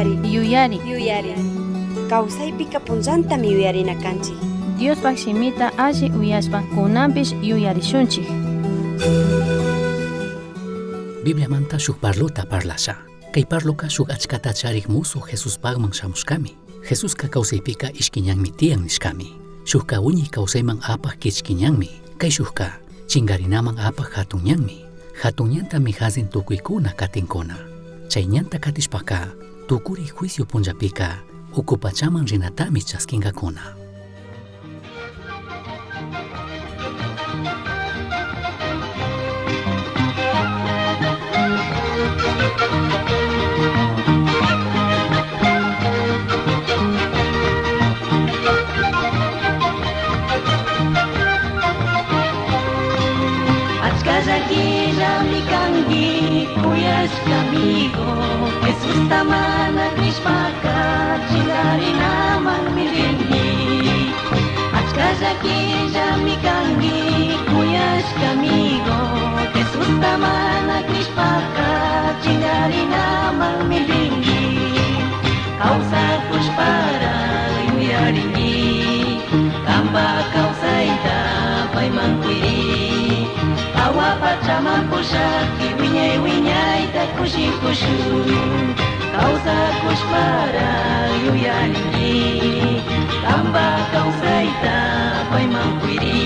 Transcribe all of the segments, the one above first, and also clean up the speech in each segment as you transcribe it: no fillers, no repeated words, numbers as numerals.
Yuyari. Yuyari. Yuyari. Kawsaypika punllantami yuyarina kanchik. Diospaj shimita alli uyashpa kunanpish yuyarishunchik. Bibliamanta shuk parlota parlasha. Kay parloka shuk achkata charik musu Jesuspagman shamushkami. Jesuska kawsaypika ishkiñanmi tiyan nishkami. Shukka wiñay kawsayman apaj kichkiñanmi. Kay shukka chingarinaman apaj hatun ñanmi. Hatun ñantami hazin tukuykuna katinkuna. Chay ñanta katishpaka tukuri juicio punllapika uku pachaman rinatami chaskinkakuna. Achkallakillami kanki kuyashka amigo Jesusta mana krishpaka chingarinamanmi rinki. Achkallakillami kanki kuyashka amigo Jesusta mana krishpaka chingarinamanmi rinki. Kawsakushpara yuyarinki Kampa kawsayta payman kuyri. Awa pachaman pushaki wiñay wiñayta kushikushun. Kawsakushpara yuyarinki Kampa kawsayta payman kuyri.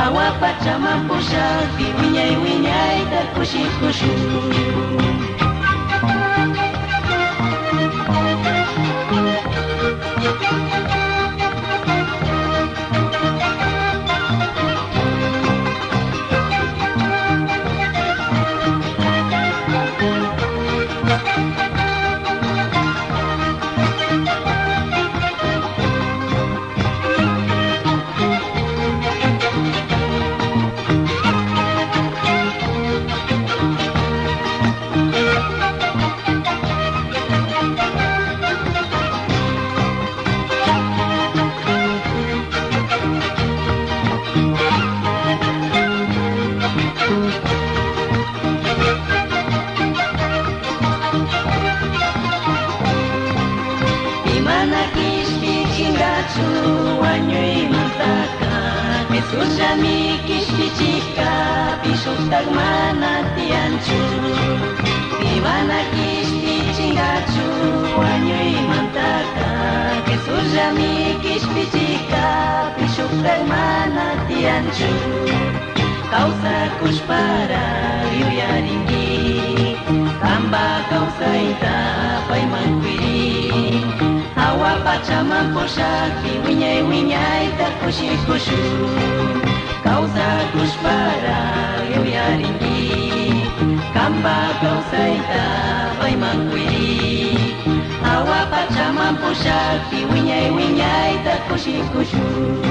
Awa pachaman pushaki wiñay wiñayta kushikushun. Imana kishpichingachu wañuymantaka Jesusllami kishpichika pishuktak mana tiyanchu. Imana kishpichingachu wañuymantaka Jesusllami kishpichika pishuktak mana tiyanchu. Kawsakushpara yuyarinki Kampa kawsayta payman kuyri. Awa pachaman pushakpi wiñay wiñayta kushikushun. Kawsakushpara yuyarinki Kampa kawsayta payman kuyri. Awa pachaman pushakpi wiñay wiñayta kushikushun.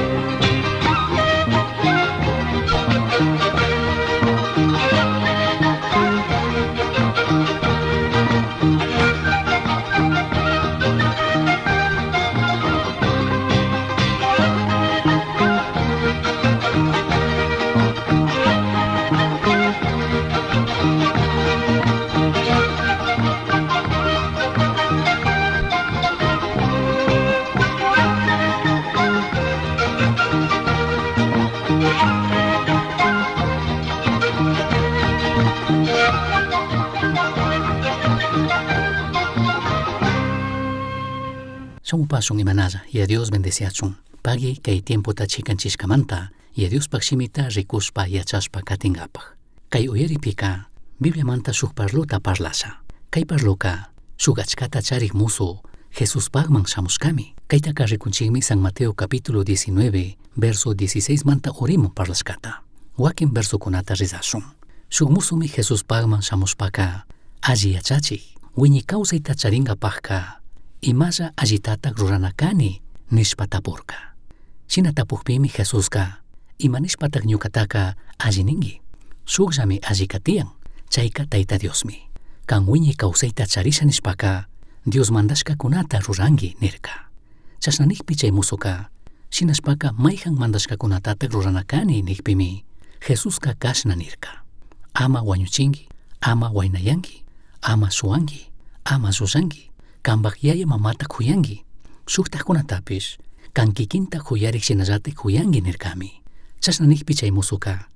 Shamupasun imanalla y a Dios bendeciachun. Pagui kay tiempota chikanchishkamanta y a Diospaj shimita rikushpa yachashpa katingapaj. Kay uyaripika Bibliamanta shuk parlota parlasha. Kay parloka shuk achkata charik musu Jesuspajman shamushkami. Kaytaka rikunchikmi San Mateo capítulo 19, verso 16 manta urimu parlashkata. Wakin versokunata rizashun. Shuk musumi Jesuspajman shamushpaka alli yachachik, wiñi kawsayta charingapajka imalla allitatak rurana kani nishpa tapurka. Shina tapukpimi Jesuska ima nishpatak ñukataka alli ninki. Shukllami alli katiyan, chayka Tayta Diosmi. Kan wiñay kawsayta charisha nishpaka Dios mandashkakunata ruranki nirka. Chashna nikpi chay musuka shinashpaka mayhan mandashkakunatatak rurana kani nikpimi Jesuska kashna nirka. Ama wañuchinki, ama waynayanki, ama shuwanki, ama llullanki. Cambaj yaya mamata juyangui. Shujtajcunatapish can kikinta juyarik shinallatik juyangui nirkami. Chashna nijpi chay musuka,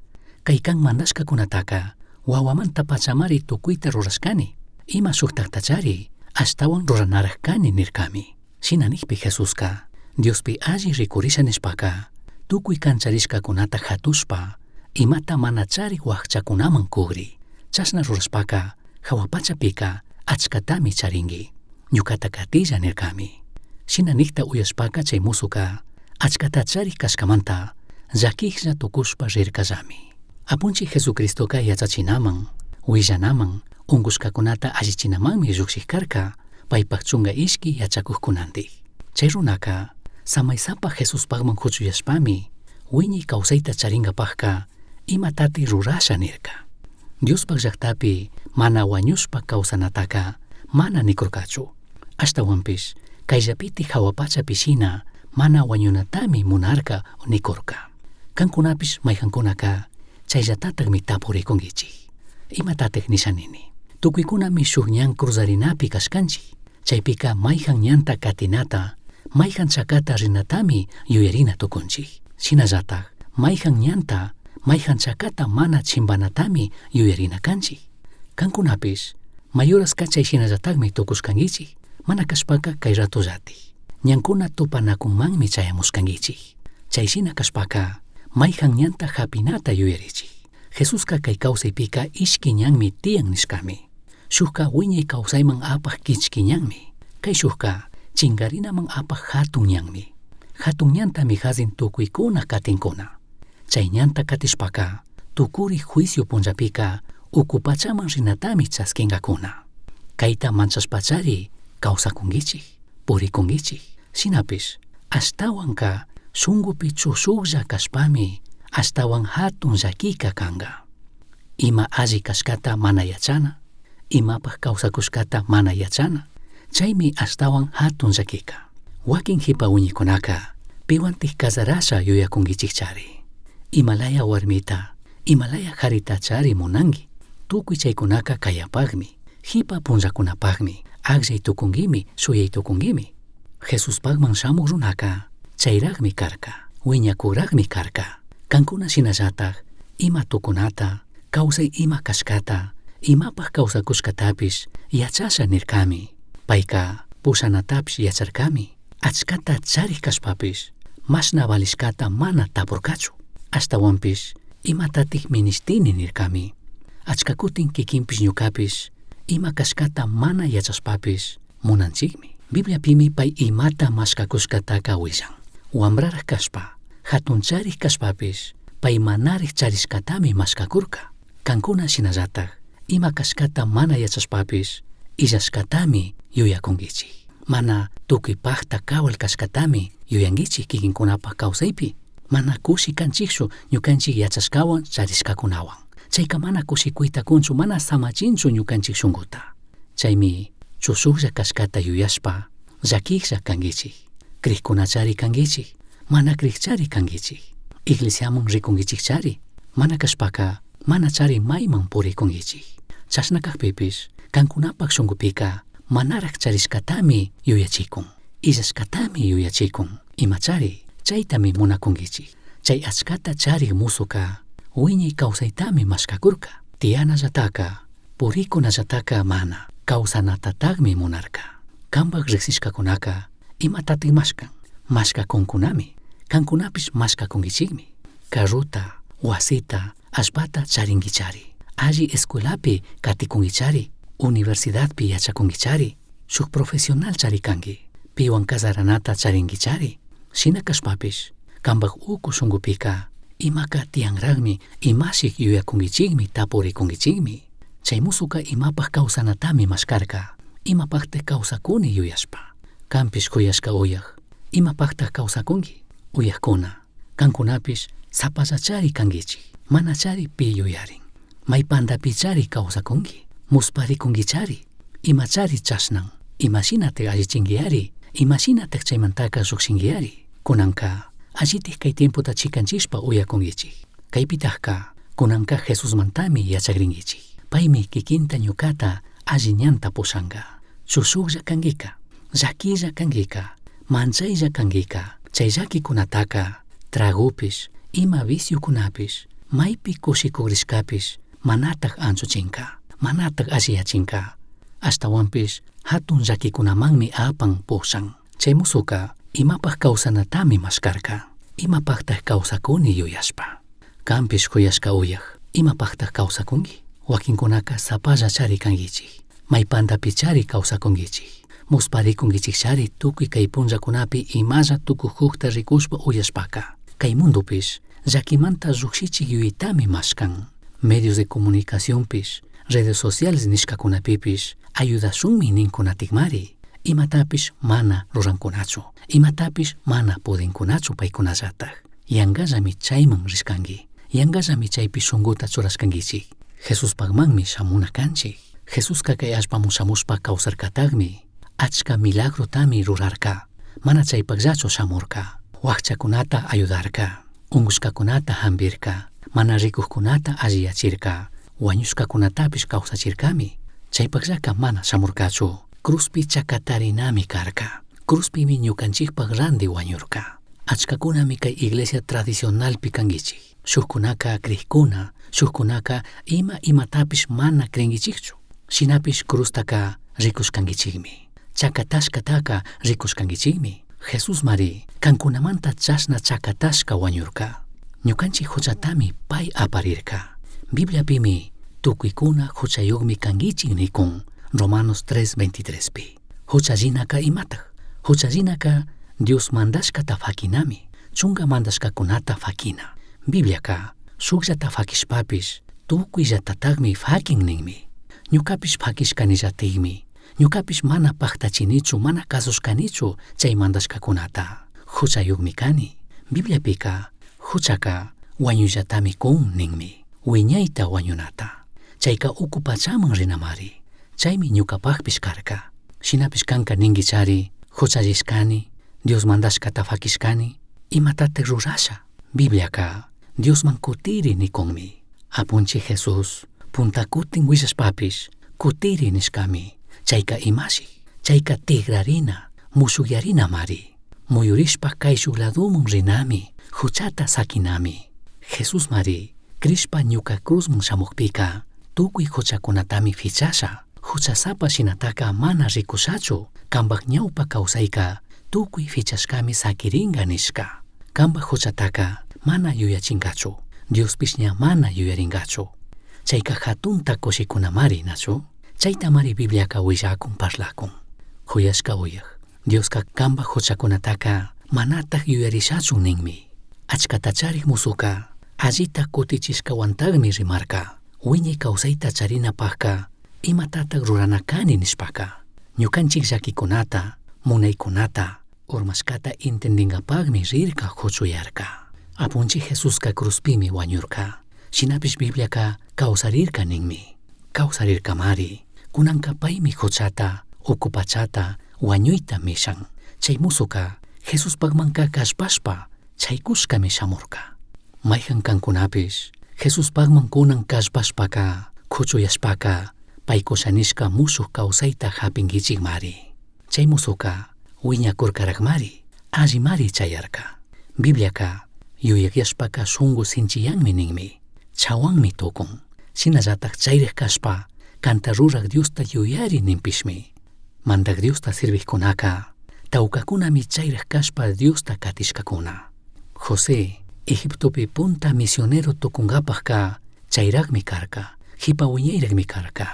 kay kan mandashkakunataka wawamanta pachamari tukuyta rurashkani. Ima shujtajtachari ashtawan ruranaraj kani nirkami. Shina nijpi Jesuska, Diospi alli rikurisha nishpaka, tukuy kan charishkakunata hatushpa, imata mana charik wakchakunaman kugri. Chashna rurashpaka, jahua pachapika achkatami charingui. Ñukata katilla nirkami. Shina nijta uyashpaka chay musuka, achkata charik kashkamanta, llakijlla tukushpa rirkallami. Apunchik Jesucristoka yachachinaman, willanaman, unkushkakunata allichinamanmi llukshiq karka, paypak chunka ishki yachakukkunantik. Chay runaka, samaysapa Jesuspakman huchuyashpami, wiñay kawsayta charinkapakka imatati rurasha nirka. Diospaq llaqtapi mana wañushpa kawsanataka mana nikurkachu. Ashtawanpish kayllapiti hawa pachapi shina mana wañunatami munarka nikurka. Kankunapish mayjankunaka chayllatatakmi tapurikunkichik. Imatatik nisha nini? Tukuykunami shuk ñan cruzarinapi kashkanchik. Chaypika mayjan ñanta katinata, mayjan chakata rinatami yuyarina tukunchik. Shinallatak mayjan ñanta, mayjan chakata mana chimbanatami yuyarina kanchik. Kankunapish mayoraska chay shinallatakmi tukushkankichik. Mana kashpaka kay ratullatik. Ñankuna tupanakunmanmi chayamushkankichik. Chay shina kashpaka mayjan ñanta hapinata yuyarichik. Jesuska kay kawsaypika ishki ñanmi tiyan nishkami. Shukka wiñay kawsayman apaq kichki ñanmi. Kay shukka chinkarinaman apaq hatun ñanmi. Hatun ñantami hazin tukuykuna katinkuna. Chay ñanta katishpaka tukuri juicio punllapika uku pachaman rinatami chaskinkakuna. Kayta manchashpachari kawsakunkichik, purikunkichik. Shinapish ashtawanka shunkupi chushuklla kashpami ashtawan hatun llakika kanka. Ima alli kashkata mana yachana, imapaj kawsakushkata mana yachana, chaymi ashtawan hatun llakika. Wakin hipa wiñikunaka piwantik kasarasha yuyakunkichikchari. Imalaya warmita, imalaya haritachari munanki. Tukuy chaykunaka kayapakmi, hipa punllakunapakmi, akllay tukunkimi, shuyay tukunkimi. Jesuspakman shamuk runaka chayraqmi karka, wiñakuraqmi karka. Kankuna shinallatak ima tukunata, kawsay ima kashkata, imapaj kawsakushkatapish yachasha nirkami. Payka pushanatapish yacharkami. Achkata charik kashpapish mashna valishkata mana tapurkachu. Ashtawanpish imatatik minishtini nirkami. Achka kutin kikinpish ñukapish ima kashkata mana yachashpapish munanchikmi. Bibliapimi pay imata mashkakushkataka willan. Wambraraj kashpa, hatun charik kashpapish pay manarik charishkatami mashkakurka. Kankuna shinallatak ima kashkata mana yachashpapish illashkatami yuyakunkichik. Mana tukuypakta kawal kashkatami yuyankichik kikinkunapak kawsaypi. Mana kushi kanchikchu ñukanchik yachashkawan charishkakunawan. Chayka mana kushikuyta kunchu, mana samachinchu ñukanchik shunkuta. Chaymi chushuklla kashkata yuyashpa llakiklla kankichik. Krikkunachari kankichik, mana krikchari kankichik. Iglesiaman rikunkichikchari, mana kashpaka manachari mayman purikunkichik. Chashna kakpipish kankunapak shunkupika manaraj charishkatami yuyachikun, illashkatami yuyachikun. Imachari chaytami munakunkichik. Chay achkata charik musuka wiñay kawsaytami mashkakurka. Tiyanallataka, purikunallataka mana, kawsanatatakmi munarka. Kampak riksishkakunaka imatatik mashkan, mashkakunkunami, kankunapish mashkakunkichikmi. Carruta, wasita, allpata charinkichari. Alli escuelapi katikunkichari, universidadpi yachakunkichari, shuk profesional charikanki, piwan kasaranata charinkichari. Shina kashpapish, kampak uku shunkupika imaka tiyanrakmi, imashik yuyakunkichikmi, tapurikunkichikmi. Chay musuka imapaj kawsanatami mashkarka, imapaktak kawsakuni yuyashpa. Kanpish kuyashka uyaj, imapaktak kawsakunki? Uyajkuna, kankunapish sapallachari kankichik, manachari pi yuyarin. Maypantapichari kawsakunki, musparikunkichari, imachari chashnan, imashinatik allichinkiyari, imashinatik chaymantaka llukshinkiyari. Kunanka, allitik kay tiempota chikanchishpa uyakunkichik. Kaypitakka, kunanka Jesusmantami yachakrinkichik. Paymi kikinta ñukata alli ñanta pushanka. Chushuklla kankika. Llaquilla canguica, manchailla canguica. Chay llaquicunataca, tragopish, ima viciocunapish, maipi cushicugrishcapish, manataj anchuchinca, manataj alliyachinca. Ashtahuanpish hatun llaquicunamanmi apan pushan. Chay musuka imapaj kawsanatami mashkarka, imapajtaj kawsakuni yuyashpa. Kanpish juyashka uyaj, imapajtaj kawsakunki? Wakinkunaka sapalla chari kankichik, maypantapichari kawsakunkichik. Musparikunkichikchari tukuy kay punllakunapi imalla tukukukta rikushpa uyashpaka. Kay mundopish llakimanta llukshichik yuyaytami mashkan. Medios de comunicacionpish, redes sociales nishkakunapipish ayudashunmi ninkunatikmari. Imatapish mana rurankunachu, imatapish mana pudinkunachu paykunallataj. Yangallami chayman rishkanki, yangallami chaypi shunkuta churashkankichik. Jesuspakmanmi shamuna kanchik. Jesuska kay allpaman shamushpa kawsarkatakmi, achka milagrotami rurarka, mana chaypakllachu shamurka. Wakchakunata ayudarka, unkushkakunata hambirka, mana rikukkunata alliyachirka, wañushkakunatapish kawsachirkami. Chaypakllaka mana shamurkachu. Cruzpi chakatarinami karka. Cruzpimi ñukanchikpak randi wañurka. Achkakunami kay iglesia tradicionalpi kankichik. Shukkunaka crikuna, shukkunaka ima imatapish mana crinkichikchu. Shinapish cruztaka rikushkankichikmi. Chakatashkataka rikushkankichikmi. Jesús mari kankunamanta chashna chakatashka wañurka. Ñukanchik huchatami pay aparirka. Bibliapimi tukuykuna huchayuqmi kankichik nikun. Romanos 3:23 pi. Huchallinaka imataj? Huchallinaka Dios mandashkata fakinami, chunga mandashkakunata fakina. Bibliaka shukllata fakishpapish tukuyllatatakmi fakin ninmi. Ñukapish fakishkanillatikmi, ñukapish mana paktachinichu, mana kasushkanichu chay mandashkakunata. Huchayuqmi kani. Bibliapika huchaka wañuyllatami kun ninmi, wiñayta wañunata. Chayka uku pachaman rinamari. Chaymi ñukapakpish karka. Shinapish kanka ninkichari, huchallishkani, Dios mandashkata fakishkani, imatatak rurasha? Bibliaka Diosman kutiri nikunmi. Apunchik Jesús punta kutin willashpapish kutiri nishkami. Chayka imashi, chayka tigrarina, mushuyarinamari. Muyurishpa kayshuk laduman rinami, huchata sakinami. Jesús mari, crishpa ñuka cruzman shamukpika, tukuy huchakunatami fichasha. Huchasapa shinataka mana rikushachu, kanpak ñawpa kawsayka tukuy fichashkami sakiringa nishka. Kanpak huchataka mana yuyachinkachu, Diospish ña mana yuyarinkachu. Chayka hatunta kushikunamari, nachu? Chaytamari Bibliaka willakun parlakun. Juyashka uyaj, Dioska kanpak huchakunataka manataj yuyarishachu ninmi. Achkata charik musuka allita kutichishkawantakmi rimarka. Wiñay kawsayta charinapajka imatatak rurana kani nishpaka. Ñukanchik llakikunata, munaykunata, urmashkata intendingapakmi rirka huchuyarka. Apunchik Jesuska cruzpimi wañurka. Shinapish Bibliaka kawsarirka ninmi. Kawsarirkamari. Kunanka paymi huchata, uku pachata, wañuyta mishan. Chay musuka Jesuspakmanka kallpashpa chaykushkami shamurka. Mayhan kankunapish Jesuspakman kunan kallpashpaka, kuchuyashpaka, pay kushanishka mushuk kawsayta hapinkichikmari. Chay musuka wiñakurkarakmari, allimari chayarka. Bibliaka yuyakyashpaka shunku sinchiyanmi ninmi, chawanmi tukun. Shinallatak chayrik kashpa, kanta rurak Diosta yuyari ninpishmi. Mandak Diosta sirvijkunaka, tawkakunami chayrik kashpa Diosta katishkakuna. José, Egiptopi punta misionero tukunkapajka chayrakmi karka, jipa wiñayrakmi karka.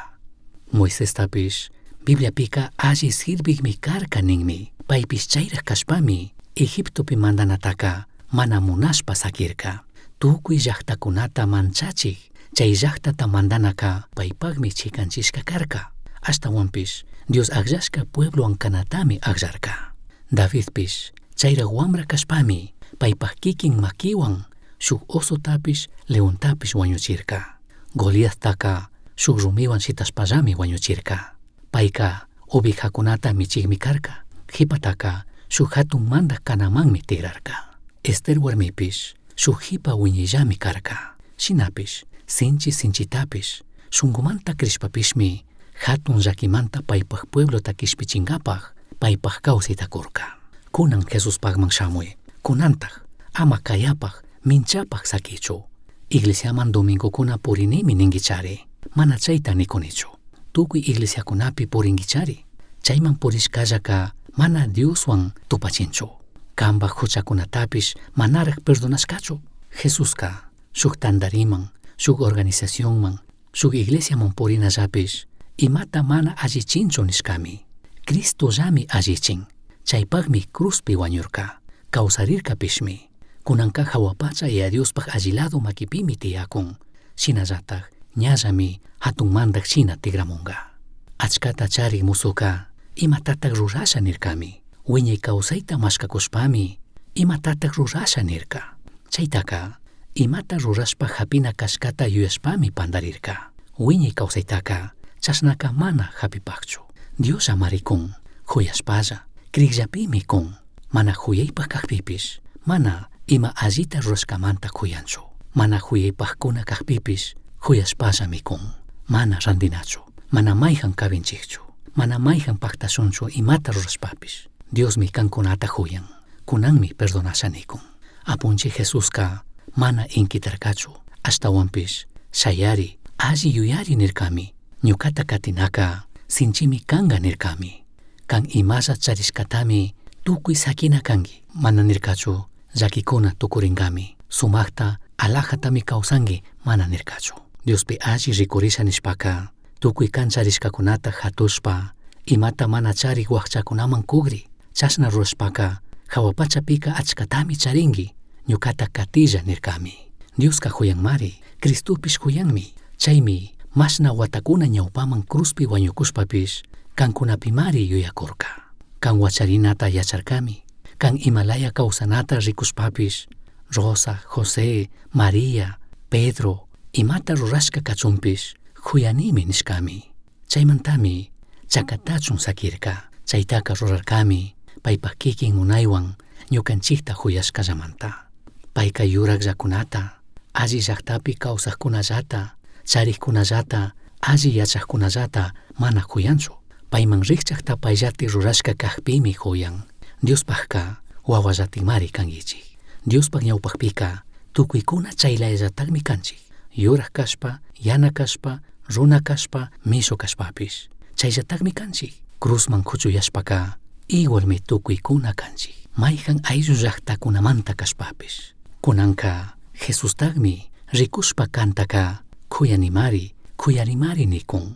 Moisestapish, Bibliapika alli sirvikmi karka ninmi, paypish chayrak kashpami, Egiptopi mandanataka mana munashpa sakirka. Tukuy llaktakunata manchachik, chay llaktata mandanaka paypakmi chikanchishka karka. Ashtawanpish, Dios akllashka pueblowan kanatami akllarka. Davidpish, chayrak wamra kashpami, paypak kikin makiwan shuk osotapish, leontapish wañuchirka. Goliattaka shuk rumiwan shitashpallami wañuchirka. Payka ovejakunata michikmi karka. Jipataka shuk hatun mandak kanamanmi tigrarka. Esther warmipish shuk jipa wiñayllami karka. Shinapish, sinchi sinchitapish, shunkumanta crishpapishmi, hatun llakimanta paypak pueblota kishpichinkapak, Paipaj causaita curca. Cunan Jesuspajman shamui. Cunantaj, ama cayapaj, minchapaj saquichu. Iglesiaman domingocuna purinimi ninguichari. Mana chaita nicunichu. Tucui iglesiacunapi puringuichari. Chaiman purishcallaka mana Dioswan tupachinchu. Cambaj juchacunatapish manaraj perdonashcachu. Jesuska shuk tandariman, shuk organizacionman, shuk iglesiaman purinallapish imata mana allichinchu nishkami. Cristollami allichin. Chaypaqmi cruzpi wañurka. Kawsarirkapishmi. Kunanka jahua pacha Yaya Diospaj alli lado maquipimi tiyakun. Shinallataj ñallami hatun mandaj shina tigramunga. Achkata charik musuka imatataj rurasha nirkami. Wiñay kawsayta mashkakushpami imatataj rurasha nirka. Chaytaka imata rurashpa hapina kashkata yuyashpami pandarirka. Wiñay kawsaytaka chashnaka mana hapipakchu. Dioslla kun, juyashpalla, krikllapimi kun. Mana juyaypaj kajpipish, mana ima allita rurashkamanta juyanchu. Mana juyaypajkuna kajpipish, juyashpallami kun. Mana randinachu, mana mayjan kabinchikchu, mana mayjan paktashunchu imata rurashpapish. Diosmi kankunata juyan, kunanmi perdonasha nikun. Apunchik Jesuska mana inkitarkachu, ashtawanpish shayari, alli yuyari nirkami. Ñukata katinaka sinchimi kanga nirkami. Kan imalla charishkatami tukuy sakina kanki. Mana nirkachu llakikuna tukuringami. Sumakta alajatami kawsanki mana nirkachu. Diospi alli rikurisha nishpaka tukuy kan charishkakunata hatushpa imata mana charik wakchakunaman kugri. Chashna rurashpaka jahua pachapika achkatami charinki. Ñukata katilla nirkami. Dioska juyanmari, Cristopish juyanmi. Chaymi mashna watakuna ñawpaman cruzpi wañukushpapish kankunapimari yuyakurka. Kan wacharinata yacharkami. Kan imalaya kawsanata rikushpapish Rosa, José, María, Pedro imata rurashka kachunpish juyanimi nishkami. Chaymantami chakatachun sakirka. Chaytaka rurarkami paypaj kikin munaywan ñukanchikta juyashkallamanta. Payka yurakllakunata, alli llaktapi kawsakkunallata, charikkunallata, alli yachakkunallata mana juyanchu. Payman rikchakta payllati rurashka kajpimi juyan. Diospajka wawallatikmari kankichik. Diospaj ñawpakpika tukuykuna chaylallatakmi kanchik. Yurak kashpa, yana kashpa, runa kashpa, mishu kashpapish. Chayllatakmi kanchik. Cruzman kuchuyashpaka igualmi tukuykuna kanchik. Mayjan ayllu llaktakunamanta kashpapish. Kunanka Jesustakmi rikushpa kantaka kuyanimari, kuyanimari nikun.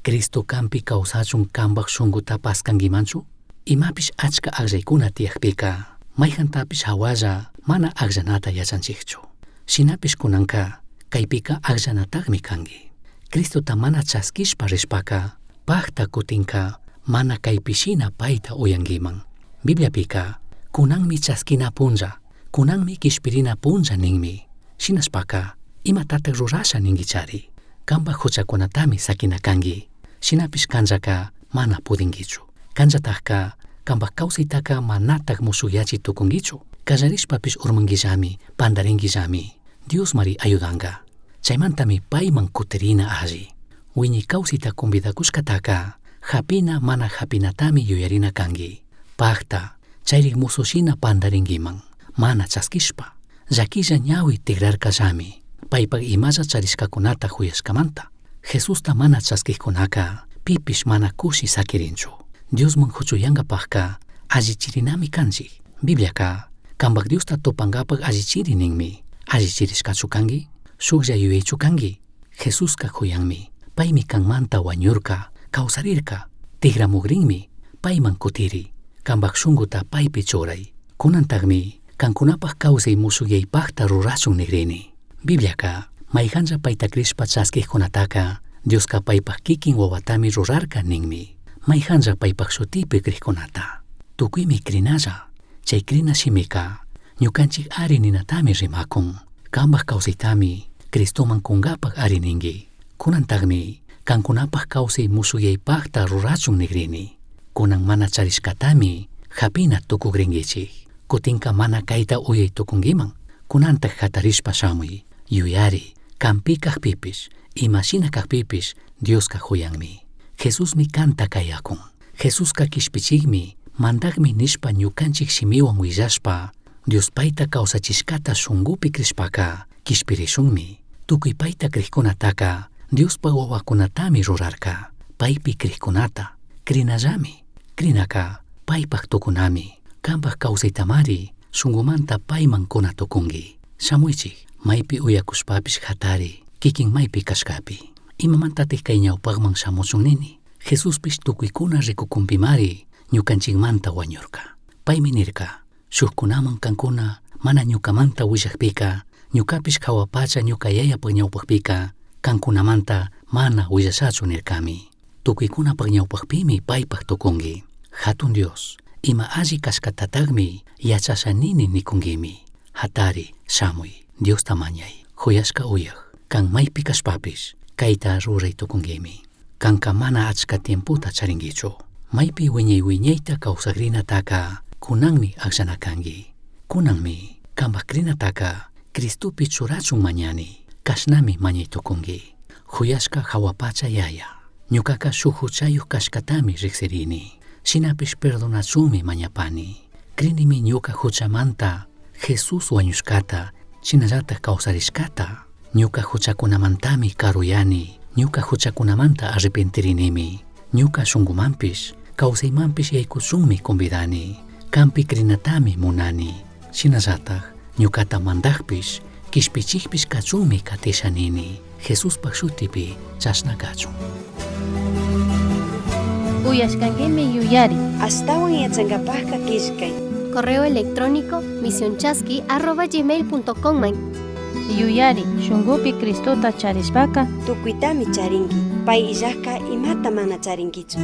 Cristo kampi kawsachun kambaj shunkuta paskankimanchu? Imapish achka akllaykuna tiyakpika mayjantapish hawalla mana akllanata yachanchikchu. Shinapish kunanka kaypika akllanatakmi kanki. Cristota mana chaskishpa rishpaka pakta kutinka mana kaypishina payta uyankiman. Bibliapika kunanmi chaskina punlla, kunanmi kishpirina punlla ninmi. Shinashpaka imatatak rurasha ninkichari. Kanpak huchakunatami sakina kanki. Shinapish kanllaka mana pudinkichu. Kanllatakka kanpak kawsaytaka manatak mushuyachi tukunkichu. Kallarishpapish urmankillami, pantarinkillami. Diosmari ayudanka. Chaymantami payman kutirina alli. Wiñay kawsayta convidakushkataka hapina mana hapinatami yuyarina kanki. Pakta chayrik musushina pantarinkiman. Mana chaskishpa. Llakilla ñawi tikrarkallami. Paypak imalla charishkakunata juyashkamanta. Jesusta mana chaskikkunaka pipish mana kushi sakirinchu. Diosman huchuyankapajka allichirinami kanchik. Bibliaka kanpak Diosta tupankapak allichiri ninmi. Allichirishkachu kanki? Shuklla yuyaychu kanki? Jesuska juyanmi. Paymi kanmanta wañurka, kawsarirka, tikramukrinmi, payman kutiri, kanpak shunkuta paypi churay. Kunantakmi kankunapak kawsay mushuyaypakta rurachun nigrini. Bibliaka mayjanlla payta crishpa chaskikkunataka Dioska paypak kikin wawatami rurarka ninmi. Mayjanlla paypak shutipi krikkunata. Tukuymi krinalla. Chay krina shimika ñukanchik ari ninatami rimakun. Kanpak kawsaytami Cristoman kunkapak ari ninki. Kunantakmi kankunapak kawsay mushuyaypakta rurachun nigrini. Kunan mana charishkatami hapina tukukrinkichik. Kutinka mana kayta uyay tukunkiman. Kunantak hatarishpa shamuy. Yuyari, kanpi kakpipish, imashina kakpipish Dioska juyanmi. Jesusmi kanta kayakun. Jesuska kishpichikmi. Mandajmi nishpa ñukanchik shimiwan willashpa, Dios payta kawsachishkata shunkupi crishpaka kishpirishunmi. Tukuy payta crijkunataka Diospa wawakunatami rurarka. Paypi crijkunata, crinallami. Crinaka paypaj tukunami. Kanpaj kawsaytamari shunkumanta payman kuna tukunki. Shamuychik, maypi uyakushpapish hatari, kikin maypi kashkapi. Imamantatik kay ñawpaqman shamuchun nini? Jesuspish tukuykuna rikukunpimari ñukanchikmanta wañurka. Paymi nirka, shukkunaman kankuna mana ñukamanta willakpika, ñukapish jahua pacha ñuka yayapaj ñawpakpika, kankunamanta mana willashachu nirkami. Tukuykunapaj ñawpakpimi paypaj tukunki. Hatun Dios, ima alli kashkatatakmi yachasha nini nikunkimi. Hatari, shamuy, Diosta mañay, juyashka uyaj, kan maypi kashpapish, kayta ruray tukunkimi. Kanka mana achka tiempota charinkichu. Maypi wiñay wiñayta kawsakrinataka kunanmi akllana kanki. Kunanmi kanpak crinataka Cristopi churachun mañani, kashnami mañay tukunki. Juyashka jahua pacha yaya, ñukaka shuk huchayuk kashkatami riksirini. Shinapish perdonachunmi mañapani. Crinimi ñuka huchamanta Jesús wañushkata, shinallatak kawsarishkata. Ñuka huchakunamantami karuyani, ñuka huchakunamanta arrepentirinimi. Ñuka shunkumanpish, kawsaymanpish yaykuchunmi convidani. Kanpi crinatami munani. Shinallatak ñukata mandakpish, kishpichikpish kachunmi katisha nini. Jesuspaj shutipi chashna kachun. Uyashkankimi yuyari. Ashtawan yachankapajka killkay. Correo electrónico misionchasqui@gmail.com Yuyari, shunkupi Cristota charishpaka Tukuytami charinki. Pay illajka imata mana charinkichu.